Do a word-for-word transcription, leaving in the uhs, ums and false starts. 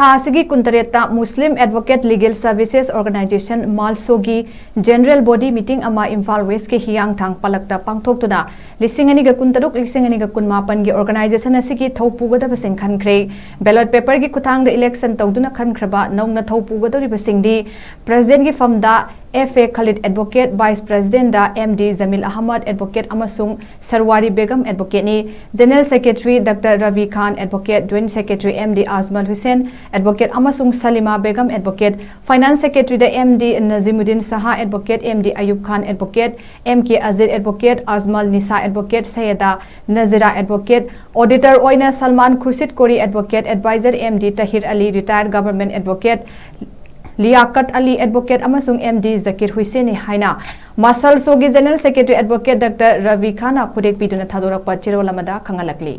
ꯊꯥ ꯑꯁꯤꯒꯤ ꯀꯨꯟꯇꯔꯦꯠꯇ Muslim Advocate Legal Services Organization, ꯃꯥꯜꯁꯣꯒꯤ General Body Meeting ꯑꯃ ꯏꯝꯐꯥꯜ ꯋꯦꯁꯀꯤ ꯍꯤꯌꯥꯡꯊꯥꯡ ꯄꯂꯛꯇ ꯄꯥꯡꯊꯣꯛꯇꯨꯅ ꯂꯤꯁꯤꯡ ꯑꯅꯤꯒ ꯀꯨꯟꯇꯔꯨꯛ, ꯂꯤꯁꯤꯡ ꯑꯅꯤꯒ ꯀꯨꯟꯃꯥꯄꯟꯒꯤ organization ꯑꯁꯤꯒꯤ ꯊꯧ ꯄꯨꯒꯗꯕꯁꯤꯡ ꯈꯟꯈ꯭ꯔꯦ꯫ Ballot paperꯒꯤ ꯈꯨꯠꯊꯥꯡꯗ election ꯇꯧꯗꯨꯅ ꯈꯟꯈ꯭ꯔꯕ ꯅꯧꯅ ꯊꯧ ꯄꯨꯒꯗꯧꯔꯤꯕꯁꯤꯡꯗꯤ Presidentꯒꯤ ꯐꯝꯗ F A Khalid Advocate, Vice Presidentꯗ M D Jamil Ahmad Advocate ꯑꯃꯁꯨꯡ ꯁꯔꯋꯥꯔꯤ Begum Advocateꯅꯤ꯫ General Secretary Doctor Ravi Khan Advocate, Joint Secretary M D Ajmal Hussain Advocate ꯑꯃꯁꯨꯡ ꯁꯂꯤꯃꯥ Begum Advocate, Finance Secretaryꯗ M D Nazimuddin Saha Advocate, M D Ayub Khan Advocate, M K Azir Advocate, Ajmal Nisa Advocate, Sayeda Nazira Advocate, Auditor ꯑꯣꯏꯅ Salman Khurshid Kori Advocate, Advisor M D Tahir Ali, Retired Government Advocate, Liaquat Ali Advocate ꯑꯃꯁꯨꯡ M D Zakir Hussainꯅꯤ ꯍꯥꯏꯅ ꯃꯥꯜꯁꯣꯒꯤ General Secretary Advocate Doctor Ravi Khanꯅ ꯈꯨꯗꯦꯛ ꯄꯤꯗꯨꯅ ꯊꯥꯗꯣꯔꯛꯄ ꯆꯦꯔꯣꯜ ꯑꯃꯗ ꯈꯪꯍꯜꯂꯛꯂꯤ꯫